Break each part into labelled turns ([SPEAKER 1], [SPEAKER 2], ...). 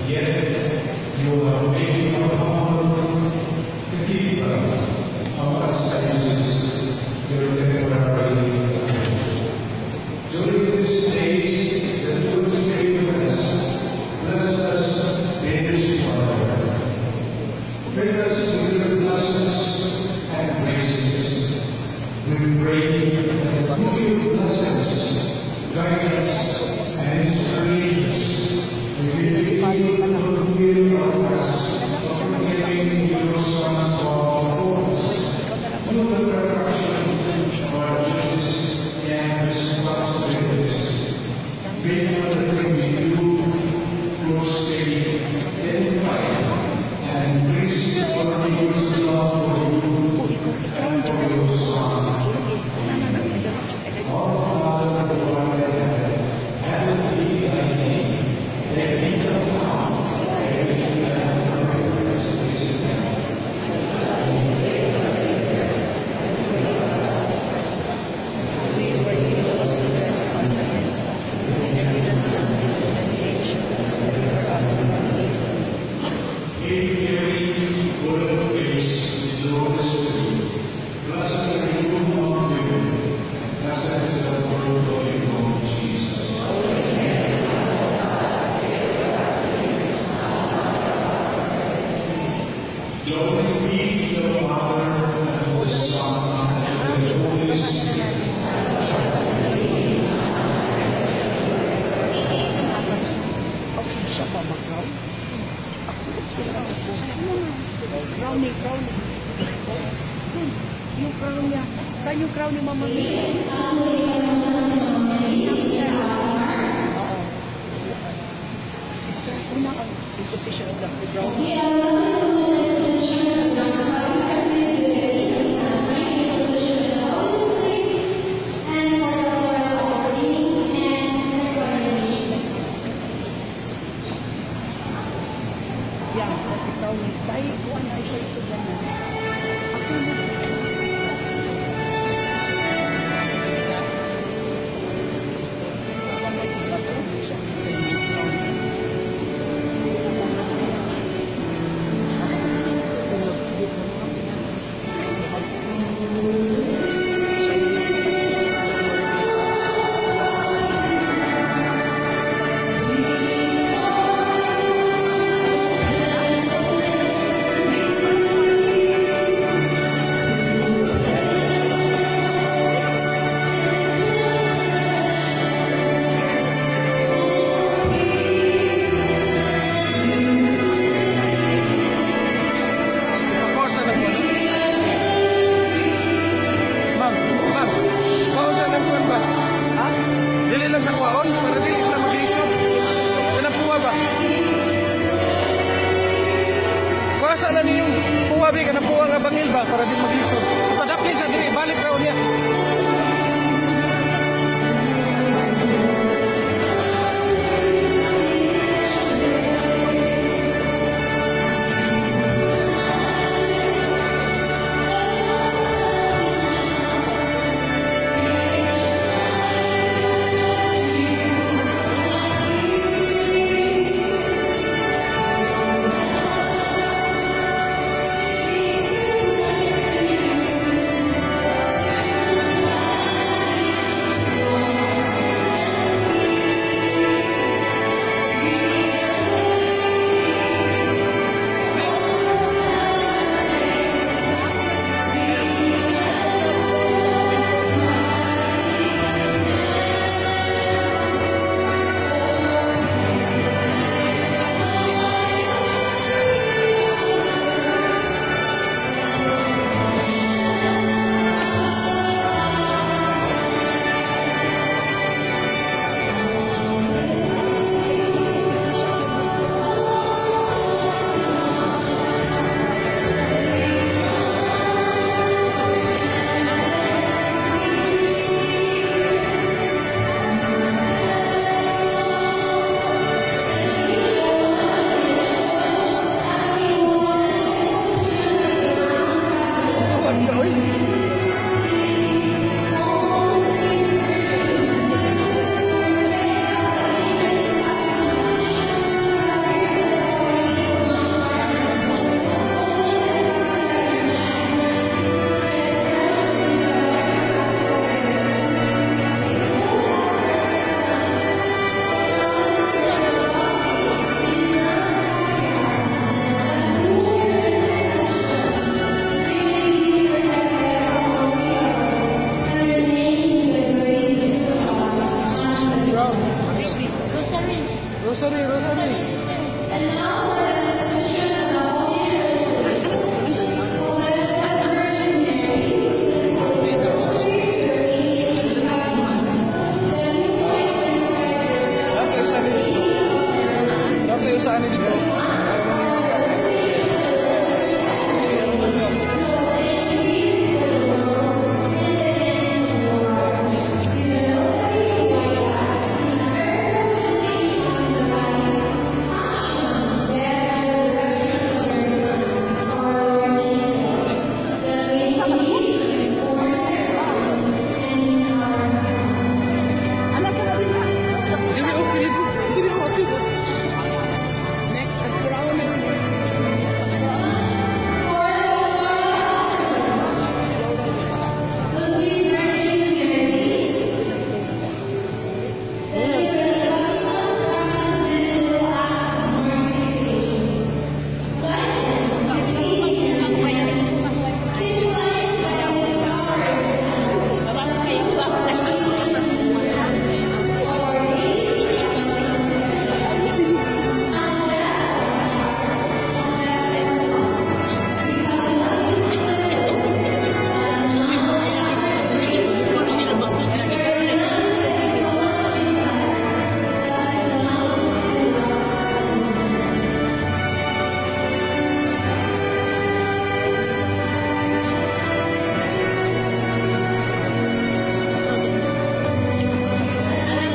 [SPEAKER 1] Yet you have made a humble cathedral of us diocese your temporary home. During these days that you will stay with us, bless us in this choir. Fill us with your blessings and graces. We pray that through your blessings, guidance, and inspirations, we will be able to fulfill our tasks of proclaiming your Son's love for us through the perfection of our duties and responsibilities. May everything we do or say edify and increase our neighbor's love for you and for your Son. Our Father who art in heaven, hallowed be thy name. Thy kingdom come, thy will be done on earth as it is in heaven.
[SPEAKER 2] We forgive those who trespass against us, and lead us not into temptation, but deliver us from evil.
[SPEAKER 1] Hail Mary, full of grace, the Lord is with you. Blessed are you among women, and blessed is the fruit of your womb, Jesus. Glory be to the Father, and to the Son, and to the Holy Spirit.
[SPEAKER 2] Siya pa mag-crown? Crowning, crowning. Yung crown niya. Saan yung crown ni Mama Mia? Oo. Sister, una ang position of the crown. Yeah, the crown. Dahil kuha na siya isuglan na. Ako na. Sister, wala yung bato siya. Crown.
[SPEAKER 3] Pakuha ng ano? Ma'am, ma'am, kuha sa ng kuwan ba?
[SPEAKER 2] Ha?
[SPEAKER 3] Dili lang sa kuwaon, para dili sila maglisod. Kanang puwa ba? Kuha sa na ninyong puwa bi, kanang puwa nga bangil ba, para di maglisod. Padaplin sa dili, balik raw niya. Rosary, rosary.
[SPEAKER 4] And now for the petition of the Holy Rosary. Most Blessed Virgin Mary, the Rosary that you might inscribe yourself
[SPEAKER 3] Okay, usahan dito. Okay, usahan dito.
[SPEAKER 2] Ana sa na din.
[SPEAKER 3] Dili okay dito. Dili okay.
[SPEAKER 2] Next, ang crown na next.
[SPEAKER 4] The sweet Virgin Mary, that you will ask mortification. Guide them with patient prayers, symbolized by the stars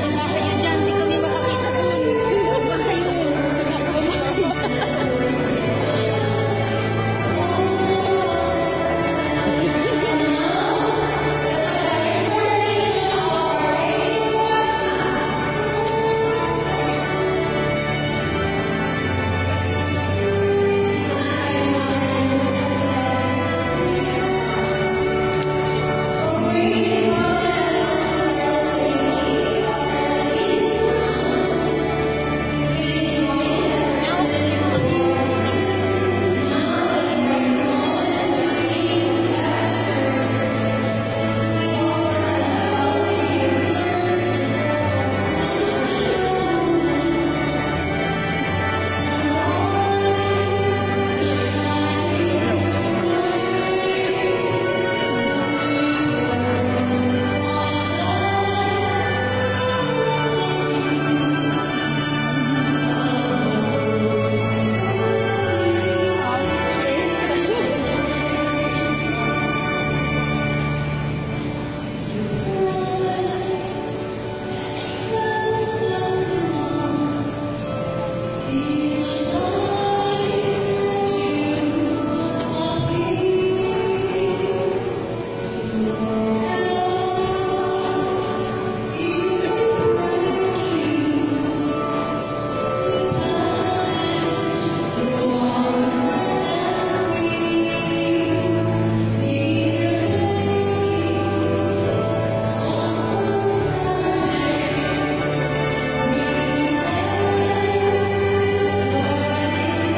[SPEAKER 5] Wala kayo dyan, di kami makakita dun. Huwag kayo.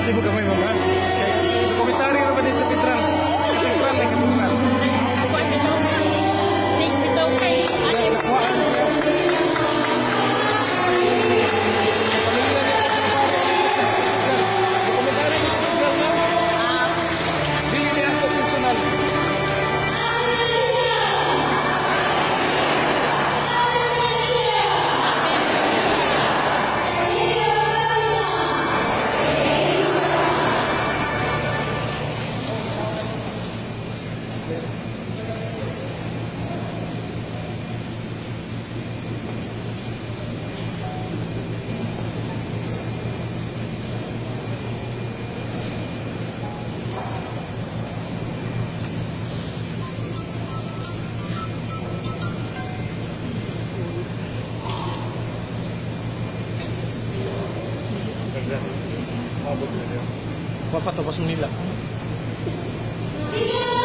[SPEAKER 3] Cebu ka may mama. Kay komentary ra ba ni sa katedral? Katedral ay katedral. Nakuhaan niya. Pamilya niya sa pare. Dokumentary ni sa katedral na. Dili niya ako personal. Wa pa to pas Manila.
[SPEAKER 4] Sige.